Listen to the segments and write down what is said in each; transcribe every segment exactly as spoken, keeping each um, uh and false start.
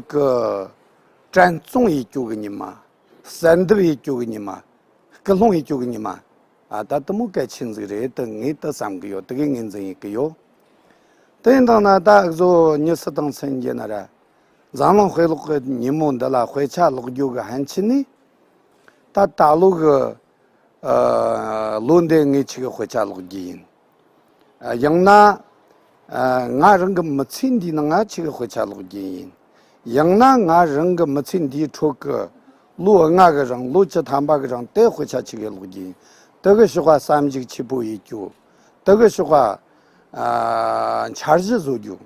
གི་དྲན་གསོ་ཡེད་རྒྱུ་གི་ཉི་མ། གསལ་འདེབས་ཡེད་རྒྱུ་གི་ཉི་མ། སྐུལ་སློང་ཡེད་རྒྱུ་གི་ཉི་མ། ཨ། ད་དེ་མོ་གལ་ཆེན་ཟིག་རེད་དེ་ངས་དེ་བསམ་གི་ཡོད། དེ་གའི་ངོས་འཛིན་ཡེད་གི་ཡོད། དེ་ཡིན་དང་ན་ད་འུ་ཟོ་མྱི་སུ་དང་སུ་ཡིན་རྒྱུ་ན་ར། འཛམ་གླིང་དཔེ་ཀློག་གི་ཉིན་མོ་འདི་ལ་དཔེ་ཆ་ཀློག་རྒྱུ་གི་ཕན་ཆད་ནི། ད་ད་ལོ་གི་ཨ། ལོ་འདི་ངས་ཁྱེད་ཀྱི་དཔེ་ཆ་ཀློག་རྒྱུ་ཡིན། ཨ། ཡང་ན། ཨ། ང་རང་གི་མི་ཚེ་འདིའི་ནང་ང་ཁྱེད་ཀྱི་དཔེ་ཆ་ཀློག་རྒྱུ་ཡིན། ཡང་ན་ང་རང་གི་མི་ཚེ་འདིའི་ཁྲོད་ཀྱི་ལོ་ལྔ་གི་རིང་ལོ་བཅུ་ཐམ་པ་གི་རིང་དེ་དཔེ་ཆ་ཁྱེད་ཀྱི་ཀློག་རྒྱུ་ཡིན། དེ་གི་ཕྱོགས་ཀ་བསམ་གཞིག་ཆེ་པོ་ཡེད་རྒྱུ། དེ་གི་ཕྱོགས་ཀ་ཨ། འཆར་གཞི་བཟོ་རྒྱུ།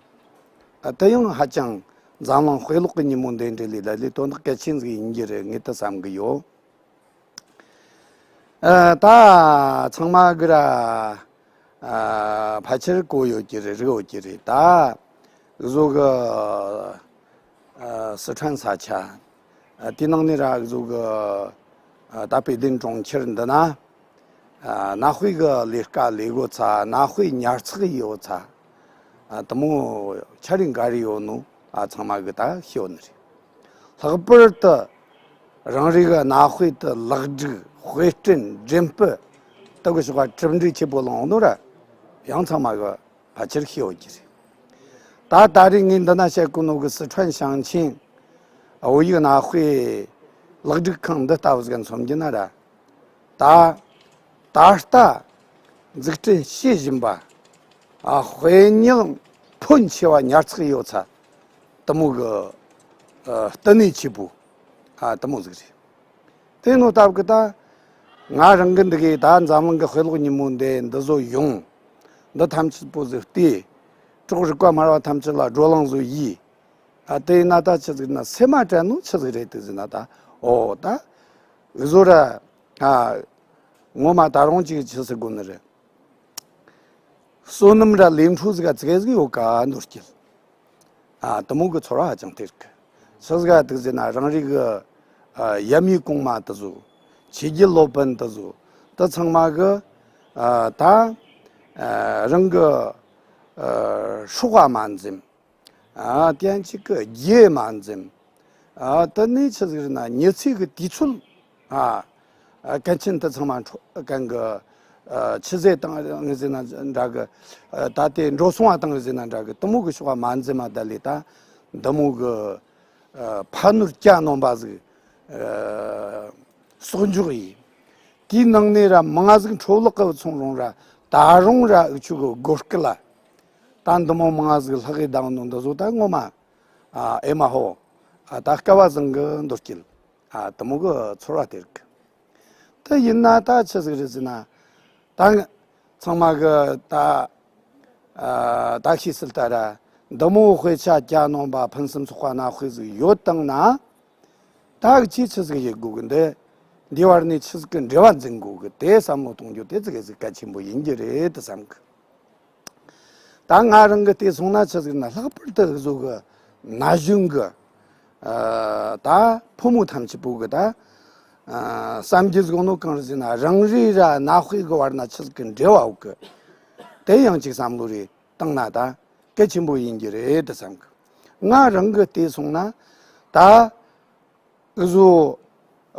ཨ། དེ་ཡང་ཧ་ཅང་འཛམ་གླིང་དཔེ་ཀློག་གི་ཉིན་མོ་འདི་འདྲ་ལས་ལ་ལས་དོན་དག་གལ་ཆེན་ཟིག་ཡིན་རྒྱུ་རེད། ངས་དེ་བསམ་གི་ཡོད། ཨ། ད་ཚང་མ་གི་ར། ཨ། ཕལ་ཆེར་གོ་ཡོད་ཀྱི་རེད། རིག་ཡོད་ཀྱི་རེད། ད་འུ་ཟོ་གི། ཨ། སི་ཁྲོན་ས་ཆ། ཨ། དེའི་ནང་ནས་ར་འུ་ཟོ་གི། ཨ། ད་དཔེ་དེབ་གྲོང་ཁྱེར་འདི་ན། ཨ། གནའ་དཔེ་གི་ལས་ཀ་ལས་གོ་ཚ། གནའ་དཔེ་ཉར་ཚགས་ཡོད་ཚ། ཨ། དེ་མོ་ཆ་རེ་འགའ་རེ་ཡོད་ནོ། ཨ། ཚང་མ་གི་ད་ཤེས་ཡོད་ནི་རེད། ལྷག་པར་དུ་རང་རེ་གི་གནའ་དཔེ་དེ་ལེགས་སྒྲིག་དཔེ་སྐྲུན་འགྲེམས་སྤེལ་དེ་གི་ཕྱོགས་ཀ་གྲུབ་འབྲས་ཆེ་པོ་བླངས་ནོ་ར་ཡང་ཚང་མ་གི་ཕལ་ཆེར་ཤེས་ཡོད་ཀྱི་རེད། ད་ད་རེས་ངས་འདི་ན་བཤད་གོ་ནོ་གི་སི་ཁྲོན་ཞིང་ཆེན་བོད་ཡིག་གནའ་དཔེ་ལེགས་སྒྲིག་ཁང་འདི་ལྟ་བུ་ཟིག་མཚོན་རྒྱུ་ན་ར། ད་ད་ལྟ་འཛུགས་སྐྲུན་བྱེད་བཞིན་པ། ཨ། དཔེ་རྙིང་ཕོན་ཆེ་བ་ཉར་ཚགས་ཡོད་ཚ། དེ་མོ་གི། ཨ། བསྟི་གནས་ཆེ་པོ། ཨ། དེ་མོ་ཟིག་རེད། དེ་ནོ་སྟབས་གི་ད་ང་རང་གི་འདི་གའི་ད་འཛམ་གླིང་གི་དཔེ་ཀློག་ཉིན་མོ་འདི་འདི་བཟོ་ཡོང་། འདི་ཐམས་ཅད་པོ་ཟིག་བལྟས། གྲོགས་རིག་པ་སྨྲ་བ་ཐམས་ཅད་ལ་བགྲོ་གླེང་བཟོ་ཡིས། ཨ། དེ་ཡིན་ན་ད་ཆི་ཟིག་ན་སེམས་མ་དྲན་ནོ་ཆི་ཟིག་རེད་དེ་ཟེར་ན་ད། ཨོ་ད་འུ་ཟོ་ར། ཨ། ངོ་མ་ད་རུང་ཅིག་ཆི་ཟེར་དགོས་ནི་རེད། བསོད་ནམས་ར་ལས་འཕྲོ་ཟིག་ག་ཙི་གེ་ཟིག་ཡོད་ཀ་འདོད་སྐྱེལ། ཨ། དེ་མོ་གི་ཚོར་བ་ཧ་ཅང་སྟེར་གི། ཆི་ཟིག་ག་དེ་ཟེར་ན་རང་རེ་གི། ཨ། ཡབ་མེས་གོང་མ་དེ་ཚོ། ཆོས་བརྒྱུད་སློབ་དཔོན་དེ་ཚོ། དེ་ཚང་མ་གི། ཨ། ད། ཨ། རང་གི། ཨ། སྲོག་ག་མ་འཛེམ། ཨ། དེ་ཡང་གཅིག་གི་རྒྱུ་མ་འཛེམ། ཨ། དེ་ནས་ཆི་ཟིག་རེད་ན་མྱི་ཚེ་གི་དུས་ཚོད། ཨ། ཨ། གལ་ཆེན་དེ་ཚང་མ་འཕྲོ་གང་གི། ཨ། ཆི་ཟེར་དང་ངས་ཟེར་ན་འདྲ་གི། ཨ། ད་དེ་འགྲོ་སོང་བ་དང་ཟེར་ན་འདྲ་གི། དེ་མོ་གི་ཕྱོགས་མ་འཛེམ་མ་ད་ལས་ད་འདི་མོ་གི། ཨ། ཕ་ནོར་གྱ་ནོམ་པ་ཟིག། ཨ། གསོག་འཇོག་ཡིས། དེའི་ནང་ནས་ར་མང་ཟིག་འཕྲོ་བརླག་གི་སོང་རུང་ར་ད་རུང་ར་འུ་ཆོ་གི་སྒོ་སྐུད་ལ། ད་འདི་མོ་མང་ཟིག་ལྷག་གི་ལྡང་ནོ་འདི་ཚོ་ད་ངོ་མ། ཨ། ཨེ་མ་ཧོ། ཨ། ད་སྐལ་བ་བཟང་གི་འདོད་སྐྱེལ། ཨ། དེ་མོ་གི་ཚོར་བ་སྟེར་གི། དེ་ཡིན་ན་ད་ཆི་ཟིག་རེད་ཟེར་ན། ད་ཚང་མ་གི་ད། ཨ། ད་ཤེས་སྲིད་ད་ར། འདི་མོ་དཔེ་ཆ་གྱ་ནོམ་པ་ཕུན་སུམ་ཚོགས་པ་གནའ་དཔེ་ཟིག་ཡོད་དང་ན། ད་གི་ཅིས་ཆི་ཟིག་ཡེད་དགོས་གི། འདི་འདི་བར་ནས་ཆི་ཟིག་གི་འབྲེལ་བ་འཛིན་དགོས་གི། དེ་བསམ་བློ་གཏོང་རྒྱུ་དེ་ཙི་གེ་ཟིག་གལ་ཆེན་པོ་ཡིན་རྒྱུ་རེད་དུ་བསམ་གི། ད་ང་རང་གི་བལྟས་སོང་ན་ཆི་ཟིག་ན་ལྷག་པར་དུ་འུ་ཟོ་གི་ན་གཞོན་གི། ཨ། ད་ཕོ་མོ་ཐམས་ཅད་པོ་གི་ད། ཨ། བསམ་རྒྱུ་ཟིག་ནོ་གང་རེད་ཟེར་ན་རང་རེ་ར་གནའ་དཔེ་གི་བར་ན་ཆི་ཟིག་གི་འབྲེལ་བ་ཡོད་གི། དེ་ཡང་ཅིག་བསམ་བློ་རེ་བཏང་ན་ད་གལ་ཆེན་པོ་ཡིན་རྒྱུ་རེད་དུ་བསམ་གི། ང་རང་གི་བལྟས་སོང་ན་ད། འུ་ཟོ།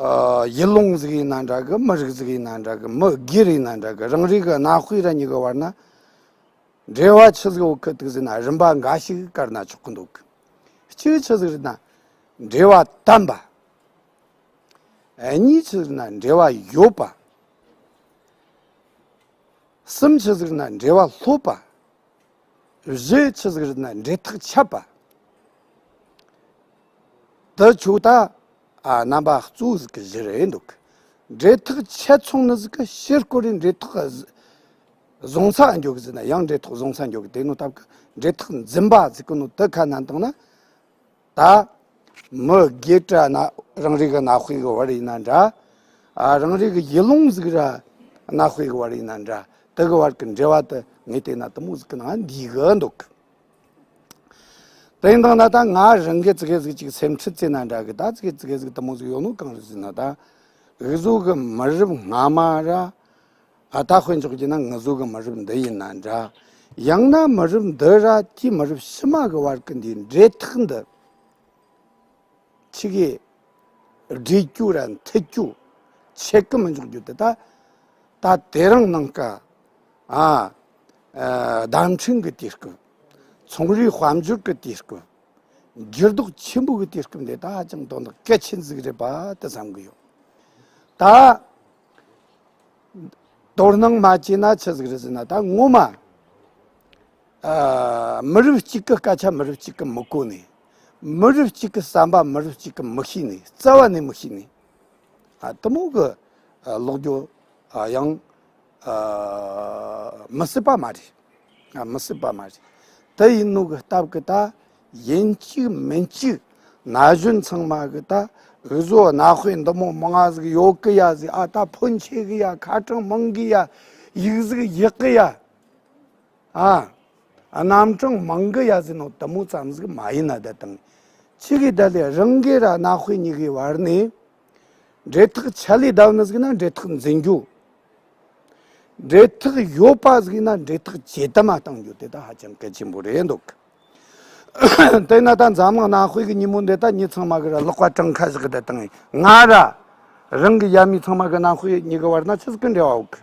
ཨ། ཡུལ་ལུང་ཟིག་ཡིན་ན་འདྲ་གི། མི་རིགས་ཟིག་ཡིན་ན་འདྲ་གི། མི་སྒེར་ཡིན་ན་འདྲ་གི། རང་རེ་གི་གནའ་དཔེ་ར་གཉིས་གི་བར་ན་འབྲེལ་བ་ཆི་ཟིག་ཡོད་གི་དུ་ཟེར་ན་རིམ་པ་འགའ་ཞིག་བཀར་ན་ཆོག་གི་འདུག་གི། གཅིག་ཆི་ཟིག་རེད་ན་འབྲེལ་བ་དམ་པ། གཉིས་ཆི་ཟིག་རེད་ན་འབྲེལ་བ་ཡོད་པ། གསུམ་ཆི་ཟིག་རེད་ན་འབྲེལ་བ་ལྷོད་པ། བཞི་ཆི་ཟིག་རེད་ན་འབྲེལ་ཐག་ཆད་པ། དེ་ཆོ་ད། ཨ། རྣམ་པ་གཙོ་བོ་ཟིག་གི་བཞི་རེད་འདུག་གི། འབྲེལ་ཐག་ཆད་སོང་ནི་ཟིག་གི་ཕྱིར་སྐོར་རེ་འབྲེལ་ཐག་བཟུང་ས་འགྱོ་གི་ཟེར་ན་ཡང་འབྲེལ་ཐག་བཟུང་ས་འགྱོ་གི། དེ་ནོ་སྟབས་གི་འབྲེལ་ཐག་འཛིན་པ་ཟིག་གི་ནོ་དེ་ཁ་ནན་བཏང་ན། ད་མི་སྒེར་ར་ན་རང་རེ་གི་གནའ་དཔེ་གི་བར་ཡིན་ན་འདྲ། ཨ། རང་རེ་གི་ཡུལ་ལུང་ཟིག་ར་གནའ་དཔེ་གི་བར་ཡིན་ན་འདྲ། དེ་གི་བར་གི་འབྲེལ་བ་དེ་ངས་བལྟས་ན་དེ་མོ་ཟིག་གི་ནང་འདུས་གི་འདུག་གི། དེ་ཡིན་དང་ན་ད་ང་རང་གི་ཙི་གེ་ཟིག་ཅིག་སེམས་ཁྲལ་བྱས་ན་འདྲ་གི། ད་ཙི་གེ་ཙི་གེ་ཟིག་དེ་མོ་ཟིག་ཡོད་ནོ་གང་རེད་ཟེར་ན། ད་འུ་ཟོ་གི་མི་རབས་སྔ་མ་ར། ཨ། ད་དཔེ་འཇོག་རྒྱུ་ན་ང་ཚོ་གི་མི་རབས་འདི་ཡིན་ན་འདྲ། ཡང་ན་མི་རབས་འདི་ར་དེའི་མི་རབས་ཕྱི་མ་གི་བར་གི་འདིའི་འབྲེལ་ཐག་འདི་ ཅིག་གིས་སྒྲིག་རྒྱུ་ར་མཐུད་རྒྱུ་ཆད་གི་མི་འཇོག་རྒྱུ་དེ་ད་ད་དེ་རིང་ནངས་ཀ་ཨ་ཨ་བརྡ་འཕྲིན་གི་དུས་སྐབས། ཚོང་རའི་དཔལ་འབྱོར་གི་དུས་སྐབས། འགྱུར་ལྡོག་ཆེན་པོ་གི་དུས་སྐབས་འདི་ད་ཧ་ཅང་དོན་དག་གལ་ཆེན་ཟིག་རེད་པ་དེ་བསམ་གི་ཡོད། ད་དོ་སྣང་མ་བྱས་ན་ཆི་ཟིག་རེད་ཟེར་ན། ད་ངོ་མ་ཨ་མི་རབས་གཅིག་གི་སྐད་ཆ་མི་རབས་གཅིག་གི་མི་གོ་ནས། མི་རབས་གཅིག་གི་བསམ་པ་མི་རབས་གཅིག་གི་མི་ཤེས་ནས། རྩ་བ་ནས་མི་ཤེས་ནས། ཨ་དེ་མོ་གི་ཨ་ལོག་རྒྱུ་ཨ་ཡང་ཨ་མི་སྲིད་པ་མ་རེད། ཨ་མི་སྲིད་པ་མ་རེད། དེ་ཡིན་ནོ་གི་སྟབས་གི་ད་ཡིན་གཅིག་མིན་གཅིག་ན་གཞོན་ཚང་མ་གི་ད་འུ་ཟོ་གནའ་དཔེ་འདི་མོ་མང་ང་ཟིག་ཡོད་གི་ཡ་ཟིག། ཨ་ད་ཕོན་ཆེ་གི་ཡ། ཁ་གྲངས་མང་གི་ཡ། ཡིག་གཟུགས་ཡག་གི་ཡ། ཨ་རྣམ་གྲངས་མང་གི་ཡ་ཟིག་ནོ་དེ་མོ་ཙམ་ཟིག་མ་ཡིན་ན། ད་དང་ཅི་གི་ད་ལས་རང་གི་ར་གནའ་དཔེ་གཉིས་གི་བར་ནས་འབྲེལ་ཐག་ཆད་ལས་བསྡད་ནི་ཟིག་ན་འབྲེལ་ཐག་འཛིན་རྒྱུ། འབྲེལ་ཐག་ཡོད་པ་ཟིག་ན་འབྲེལ་ཐག་ཇེ་དམ་མ་གཏོང་རྒྱུ་དེ་ད་ཧ་ཅང་གལ་ཆེན་པོ་རེད་འདུག། དེས་ན་ད་འཛམ་གླིང་གནའ་དཔེ་གི་ཉིན་མོ་འདི་ད་མྱི་ཚང་མ་གི་ར་ལག་པ་བྲང་ཁ་བཞག་གི་ད་དང་། ང་ར་རང་གི་ཡབ་མེས་ཚང་མ་གི་གནའ་དཔེ་གཉིས་གི་བར་ན་ཆི་ཟིག་གི་འབྲེལ་བ་ཡོད་གི།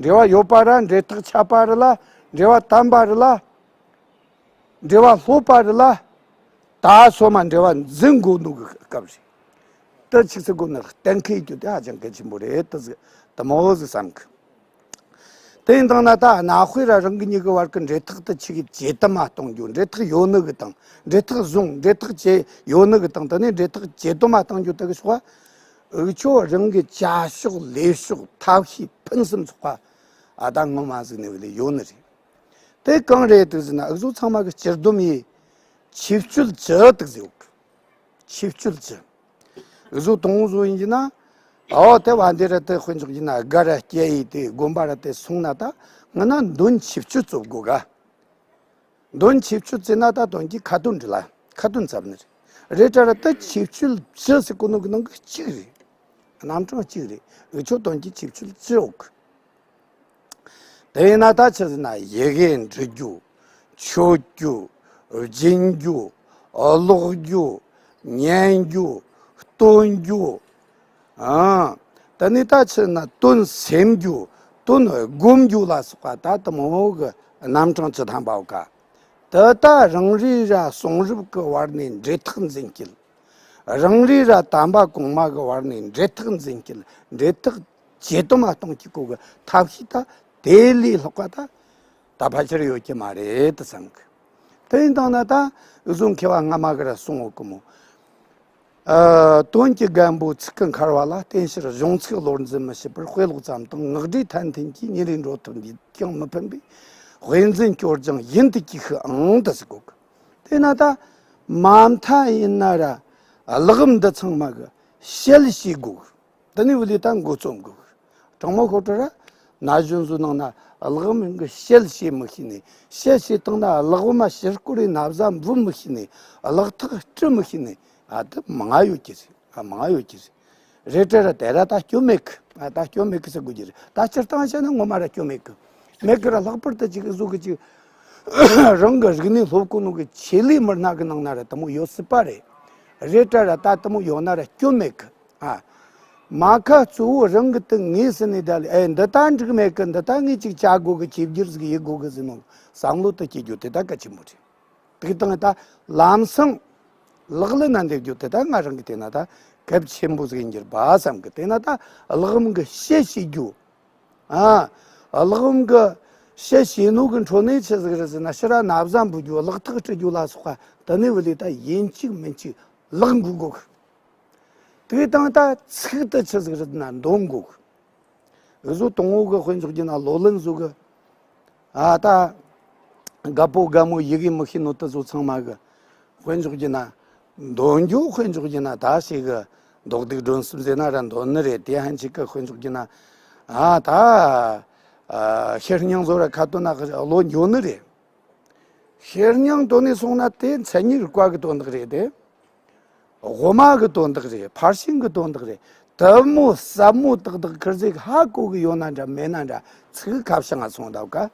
འབྲེལ་བ་ཡོད་པ་ར་འབྲེལ་ཐག་ཆད་པ་རེད་ལ། འབྲེལ་བ་དམ་པ་རེད་ལ། འབྲེལ་བ་ལྷོད་པ་རེད་ལ། ད་སོ་མ་འབྲེལ་བ་འཛིན་དགོས་ནོ་གི་སྐབས་རེད། དེ་ཆི་ཟེར་དགོས་ན་གཏན་འཁེལ་རྒྱུ་དེ་ཧ་ཅང་གལ་ཆེན་པོ་རེད། དེ་ཟིག་དེ་མོ་ཟིག་བསམ་གི། དེ་ཡིན་དང་ན་ད་གནའ་དཔེ་ར་རང་གི་གཉིས་ཀྱི་བར་གྱི་འབྲེལ་ཐག་དེ་ཆི་གི་ཇེ་དམ་མ་གཏོང་རྒྱུ། འབྲེལ་ཐག་ཡོད་ནི་གི་དང་། འབྲེལ་ཐག་བཟུང་། འབྲེལ་ཐག་ཇེ་ཡོད་ནི་གི་དང་། དེ་ནས་འབྲེལ་ཐག་ཇེ་དོ་མ་གཏོང་རྒྱུ་དེ་གི་ཕྱོགས་འུ་ཆོ་རང་གི་བྱ་ཕྱོགས་ལས་ཕྱོགས་ཐབས་ཤེས་ཕུན་སུམ་ཚོགས་པ་ཨ་ད་ངོ་མ་ཟིག་ནས་བ་ལས་ཡོད་ནི་རེད། དེ་གང་རེད་དུ་ཟེར་ན། འུ་ཚོ་ཚང་མ་གི་སྤྱི་བསྡོམས་ཡིས་ཆིབས་བསྐྱོད་བཅུ་དུ་ཟེར་ཡོད་གི། ཆིབས་བསྐྱོད་བཅུ། འུ་ཚོ་དང་བོ་བཟོ་ཡིན་གྱི་ན། ཨོ་དེ་བ་འདི་ར་དེ་དཔེ་འཇོག་གྱི་ན་སྒར་ར་སྐྱེལ་ཡི་དེ་དགོན་པ་ར་དེ་སོང་ན་ད་ང་ན་འདོན་ཆིབས་བསྐྱོད་བཅུ་དགོས་ག། འདོན་ཆིབས་བསྐྱོད་བཅུ་ན་ད་དོན་གྱི་ཁ་ཏོན་འདྲི་ལ་ཁ་ཏོན་ཚབ་ནི་རེད། རེད་དྲ་ར་དེ་ཆིབས་བསྐྱོད་བཅུ་ཟེར་གོ་ནོ་གི་ནང་གི་གཅིག་རེད། རྣམ་གྲངས་གཅིག་རེད། འུ་ཆོ་དོན་གྱི་ཆིབས་བསྐྱོད་བཅུ་ཡོད་གི། དེ་ཡིན་ན་ད་ཆི་ཟེར་ན། ཡི་གེ་འབྲི་རྒྱུ། མཆོད་རྒྱུ། སྦྱིན་རྒྱུ། ཀློག་རྒྱུ། ཉན་རྒྱུ། འདོན་རྒྱུ། ཨང་། དེ་ནས་ད་ཆི་ཟེར་ན། དོན་སེམས་རྒྱུ། དོན་སྒོམ་རྒྱུ་ལ་སོགས་པ་ད་དེ་མོ་གི་རྣམ་གྲངས་བཅུ་ཐམ་པའོ་ག། དེ་ད་རང་རེ་ར་གསུང་རབ་ཀྱི་བར་ནས་འབྲེལ་ཐག་འཛིན་སྐྱེལ། རང་རེ་ར་དམ་པ་གོང་མ་གི་བར་ནས་འབྲེལ་ཐག་འཛིན་སྐྱེལ། འབྲེལ་ཐག་ཇེ་དོ་མ་གཏོང་གི་སྐོར་གི་ཐབས་ཤེས་ད་དེ་ལས་ལྷག་པ་ད་ད་ཕལ་ཆེར་ཡོད་ཀྱི་མ་རེད་དུ་བསམ་གི། དེ་ཡིན་དང་ན་ད་འུ་ཚོ་མཁས་པ་སྔ་མ་གི་ར་གསུང་ཡོད་གི་མོ། ཨ། དོན་གྱི་རྒན་པོ་ཚིག་གི་འཁར་བ་ལ། བསྟེན་ཕྱིར་གཞུང་ཚིག་བློར་འཛིན་མི་བྱེད་པར། དཔེ་ཀློག་ཙམ་དང་ངག་སྒྲོས་ཐན་ཐུན་གྱིས། ཉིན་རེ་འགྲོ་ཐུབ་འདིས་ཀྱང་མི་ཕན་པས། དཔེ་འཛིན་སྐྱོར་སྦྱང་ཡུན་དུ་གྱིས་ཤིག་ཨང་དུ་ཟེར་གོ་གི། དེས་ན་ད་མ་མཐའ་ཡིན་ན་ར་གླེགས་བམ་འདི་ཚང་མ་གི་ཞལ་ཕྱེ་དགོས་གི། དེ་ནས་བུ་ལས་ད་འགོ་རྩོམ་དགོས་གི། དྲང་མོ་ཤོད་དྲ་ར་ན་གཞོན་ཚོའི་ནང་ན་གླེགས་བམ་གི་ཞལ་ཕྱེ་མི་ཤེས་ནས། ཞལ་ཕྱེ་བཏང་ན་གླེགས་བམ་ཕྱིར་བསྐོར་རེ་ན་བཟའ་འབུད་མི་ཤེས་ནས། གླེགས་ཐག་དཀྲི་མི་ཤེས་ནས། ཨ་དེ་མང་ང་ཡོད་ཀྱི་རེད། ཨ་མང་ང་ཡོད་ཀྱི་རེད། རེད་དྲ་ར་དེ་ར་ད་སྐྱོན་མེད་གི། ཨ་ད་སྐྱོན་མེད་གི་ཟེར་དགོས་ཀྱི་རེད། ད་སྤྱིར་བཏང་བཤད་ན་ངོ་མ་ར་སྐྱོན་མེད་གི། མེད་གི་ར། ལྷག་པར་དུ་ཅིག་བཟོ་གི་ཅིག་རང་གི་རིག་གནས་སློབ་གོ་ནོ་གི་ཆེད་ལས་མི་སྣ་གི་ནང་ན་ར་དེ་མོ་ཡོད་སྲིད་པ་རེད། རེད་དྲ་ར་ད་དེ་མོ་ཡོད་ན་ར་སྐྱོན་མེད་གི། ཨ། མ་ཁ་གཙོ་བོ་རང་གི་དེ་ངེས་ཟིན་ནས་ད་ལས། ཨེ་འདི་ད་འགྲིག་མེད་གི། འདི་ད་ངས་ཅིག་བྱ་དགོས་གི། ཆིབས་བསྒྱུར་ཟིག་ཡེད་དགོས་གི་ཟེར་ནོ་བསམ་བློ་དེ་སྐྱེ་རྒྱུ་དེ་ད་གལ་ཆེན་པོ་རེད། དེ་དང་ད་ལམ་སང་ལག་ལེན་ན་འདེབས་རྒྱུ་དེ་ད་ང་རང་གི་དེ་ན་ད་གལ་ཆེན་པོ་ཟིག་ཡིན་གྱི་རེད་པ་བསམ་གི། དེ་ན་ད་གླེགས་བམ་གི་ཞལ་ཕྱེ་རྒྱུ། ཨ། གླེགས་བམ་གི་ཞལ་ཕྱེ་ནོ་གི་འཕྲོ་ནས་ཆི་ཟིག་རེད་ཟེར་ན། ཕྱི་ར་ན་བཟའ་འབུད་རྒྱུ། གླེགས་ཐག་དཀྲི་རྒྱུ་ལ་སོགས་པ་དེ་ནས་བུ་ལས་ད་ཡིན་གཅིག་མིན་གཅིག་ལག་འགུལ་དགོས་གི། དེ་དང་ད་ཚིག་དེ་ཆི་ཟིག་རེད་ན་འདོན་དགོས་གི། འུ་ཚོ་དང་བོ་གི་དཔེ་འཇོག་རྒྱུ་ན་ལོ་ལོན་ཚོ་གི། ཨ་ད་རྒད་པོ་རྒད་མོ་ཡི་གེ་མི་ཤེས་ནོ་དེ་ཚོ་ཚང་མ་གི་དཔེ་འཇོག་རྒྱུ་ན། འདོན་རྒྱུ་དཔེ་འཇོག་རྒྱུ་ན་ད་ཞིག་གི་མདོ་སྡུད་སྒྲོམ་གསུམ་ཟེར་ན་ར་འདོན་ནི་རེད། དེ་ཧན་ཅིག་གི་དཔེ་འཇོག་རྒྱུ་ན། ཨ་ད་ཨ་ཤེར་སྙིང་བཟོ་ར་ཁ་ཏོན་ན་བློ་འགྱོ་ནི་རེད། ཤེར་སྙིང་དོན་ནས་སོང་ན་དེ་མཚན་ཉིད་རིག་པ་གི་དོན་དག་རེད་དེ། དབུ་མ་གི་དོན་དག་རེད། ཕར་ཕྱིན་གི་དོན་དག་རེད། དེ་མོ་ཟབ་མོ་ཏག་ཏག་ཁིར་ཟིག་ཧ་གོ་གི་ཡོད་ན་འདྲ་མེད་ན་འདྲ། ཚིག་ཁ་བྱང་ང་སོང་འདུག་ག།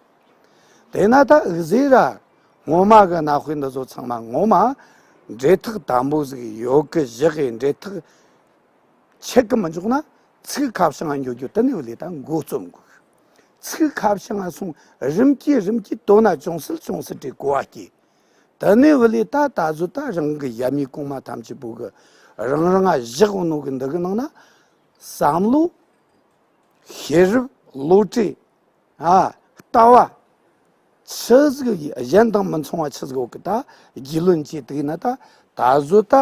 དེ་ན་ད་འུ་ཟེ་ར་ངོ་མ་གི་གནའ་དཔེ་འདི་ཚོ་ཚང་མ་ངོ་མ་ འབྲེལ་ཐག་དམ་པོ་ཟིག་ཡོད་གི་བཞག་གི། འབྲེལ་ཐག་ཆད་གི་མི་འཇོག་ན་ཚིག་ཁ་བྱང་ང་འགྱོ་རྒྱུ་དེ་ནས་བ་ལས་ད་འགོ་རྩོམ་དགོས། ཚིག་ཁ་བྱང་ང་སོང་རིམ་གྱིས་རིམ་གྱིས་དོ་ན་ཅུང་ཟད་ཅུང་ཟད་དེ་གོ་བ་སྐྱེ། དེ་ནས་བ་ལས་ད་ད་གཟོད་ད་རང་གི་ཡབ་མེས་གོང་མ་ཐམས་ཅད་པོ་གི་རང་རང་ང་བཞག་ནོ་གི་འདི་གི་ནང་ན་བསམ་བློ། ཤེས་རབ། བློ་གྲོས། ཨ། ལྟ་བ། ཆི་ཟིག་གཞན་དང་མི་མཚུངས་པ་ཆི་ཟིག་ཡོད་གི། ད་རྒྱུས་ལོན་བྱེད་དུས་ན་ད་ད་གཟོད་ད་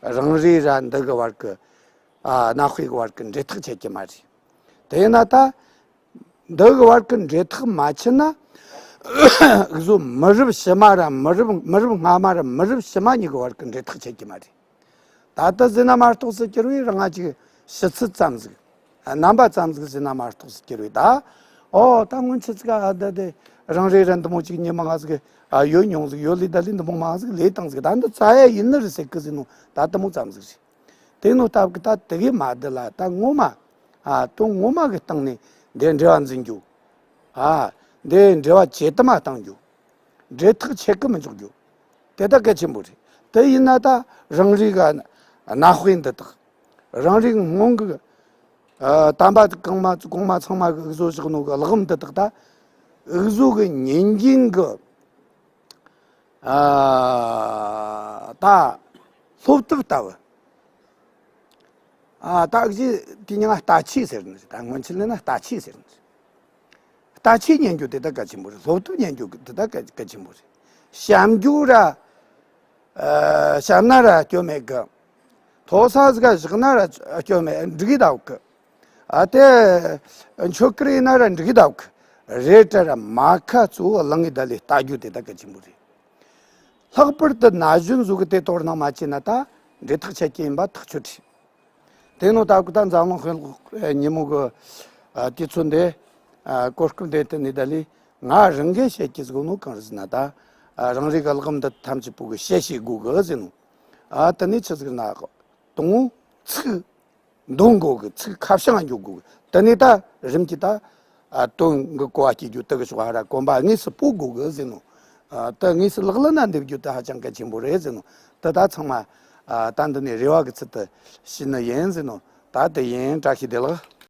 རང་རེ་ར་འདི་གི་བར་གི། ཨ། གནའ་དཔེ་གི་བར་གི་འབྲེལ་ཐག་ཆད་ཀྱི་མ་རེད། དེས་ན་ད་འདི་གི་བར་གི་འབྲེལ་ཐག་མ་ཆད་ན་འུ་ཟོ་མི་རབས་ཕྱི་མ་ར་མི་རབས་མི་རབས་སྔ་མ་ར་མི་རབས་ཕྱི་མ་གཉིས་གི་བར་གི་འབྲེལ་ཐག་ཆད་ཀྱི་མ་རེད། ད་ལྟ་ཟེར་ན་མ་གཏོགས་སུ་གྱུར་བའི་རང་ང་ཅིག་ཕྱི་ཚུལ་ཙམ་ཟིག་རྣམ་པ་ཙམ་ཟིག་ཟེར་ན་མ་གཏོགས་སུ་གྱུར་བའི་ད། ཨོ་ད་སྔོན་ཆད་ཟིག་ཨ་ད་དེ་རང་རེ་ར་འདི་མོ་ཅིག་ཉི་མ་ང་ཟིག་ཨ་ཡོད་མྱོང་ཟིག་ཡོད་ལི་ད་ལི་འདི་མོ་མ་ཟིག་ལས་བཏང་ཟིག་ད་འདི་རྩ་ཡ་ཡིན་ནི་རེད་ཟེར་གི་ཟིག་ནོ། ད་འདི་མོ་ཙམ་ཟིག་རེད། དེ་ནོ་སྟབས་གི་ད་དེ་གི་མ་བསྡད་ལ་ད་ངོ་མ། ཨ། དོན་ངོ་མ་གི་སྟེང་ནས་འདི་འབྲེལ་བ་འཛིན་རྒྱུ། ཨ། འདི་འབྲེལ་བ་ཇེ་དུ་མ་གཏང་རྒྱུ། འབྲེལ་ཐག་ཆད་གི་མི་འཇོག་རྒྱུ། དེ་ད་གལ་ཆེན་པོ་རེད། དེ་ཡིན་ན་ད་རང་རེ་གི་གནའ་དཔེ་འདི་དག་རང་རེ་གི་སྔོན་གི། ཨ། དམ་པ་གོང་མ་གོང་མ་ཚང་མ་གི་འུ་ཟོ་བཞག་ནོ་གི་ཀློག་འདི་དག་ད་འུ་ཟོ་གི་ཉིན་རྒྱུན་གི། ཨ། ད་སློབ་དེབ་ལྟ་བུ། ཨ། ད་གཞི་དེ་ཉིད་ལ་ལྟ་ཆས་ཟེར་ནི་རེད། ད་སྔོན་ཆད་ལ་ན་ལྟ་ཆས་ཟེར་ནི་རེད། ལྟ་ཆས་ཉན་རྒྱུ་དེ་ད་གལ་ཆེན་པོ་རེད། སློབ་དེབ་ཉན་རྒྱུ་དེ་ད་གལ་གལ་ཆེན་པོ་རེད། བཤམས་རྒྱུ་ར། ཨ། བཤམས་ན་ར་སྐྱོན་མེད་གི། མཐོ་ས་ཟིག་ག་བཞག་ན་ར་སྐྱོན་མེད། འགྲིག་གི་འདུག་གི། ཨ། དེ་མཆོད་ཀི་རེ་ན་ར་འགྲིག་གི་འདུག་གི། རེད་དྲ་ར་མ་ཁ་གཙོ་བོ་བླངས་ངེ་ད་ལས་ལྟ་རྒྱུ་དེ་ད་གལ་ཆེན་པོ་རེད། ལྷག་པར་དུ་ན་གཞོན་ཟོ་གི་དེ་དོར་སྣང་མ་བྱས་ན་ད་འབྲེལ་ཐག་ཆད་ཀྱི་ཡིན་པ་ཐག་ཆོད་རེད། དེ་ནོ་ད་གི་ད་འཛམ་གླིང་དཔོན་སློབ་ཉིན་མོ་གི། ཨ། དུས་ཚོད་འདི། ཨ། གོ་སྐབས་འདི་དེ་ནི་ད་ལས་ང་རང་གིས་བཤད་ཀྱི་ཟིག་ནོ་གང་རེད་ཟེར་ན་ད། ཨ། རང་རེ་གི་ཀློག་འདི་ཐམས་ཅད་པོ་གི་བཤད་ཤེས་དགོས་གི་ཟེར་ནོ། ཨ། དེ་ནི་ཆི་ཟིག་ན་དང་པོ་ཚིག་འདོན་དགོས་གི། ཚིག་ཁ་བྱང་འཇོག་དགོས་གི། དེ་ནས་ད་རིམ་གྱིས་ད། ཨ། དོན་གི་གོ་བ་སྐྱེ་རྒྱུ་དེ་གི་ཕྱོགས་ཧ་ར་གོམ་པ་དངོས་སུ་སྤོ་དགོས་གི་ཟེར་ནོ། ཨ། ད་དངོས་སུ་ལག་ལེན་ན་འདེབས་རྒྱུ་དེ་ཧ་ཅང་གལ་ཆེན་པོ་རེད་ཟེར་ནོ། དེ་ད་ཚང་མ། ཨ། ད་འདི་ནས་རེ་བ་གི་ཚུལ་དུ་ཞུས་ནི་ཡིན་ཟེར་ནོ། ད་དེ་ཡིན། བཀྲ་ཤིས་བདེ་ལེགས།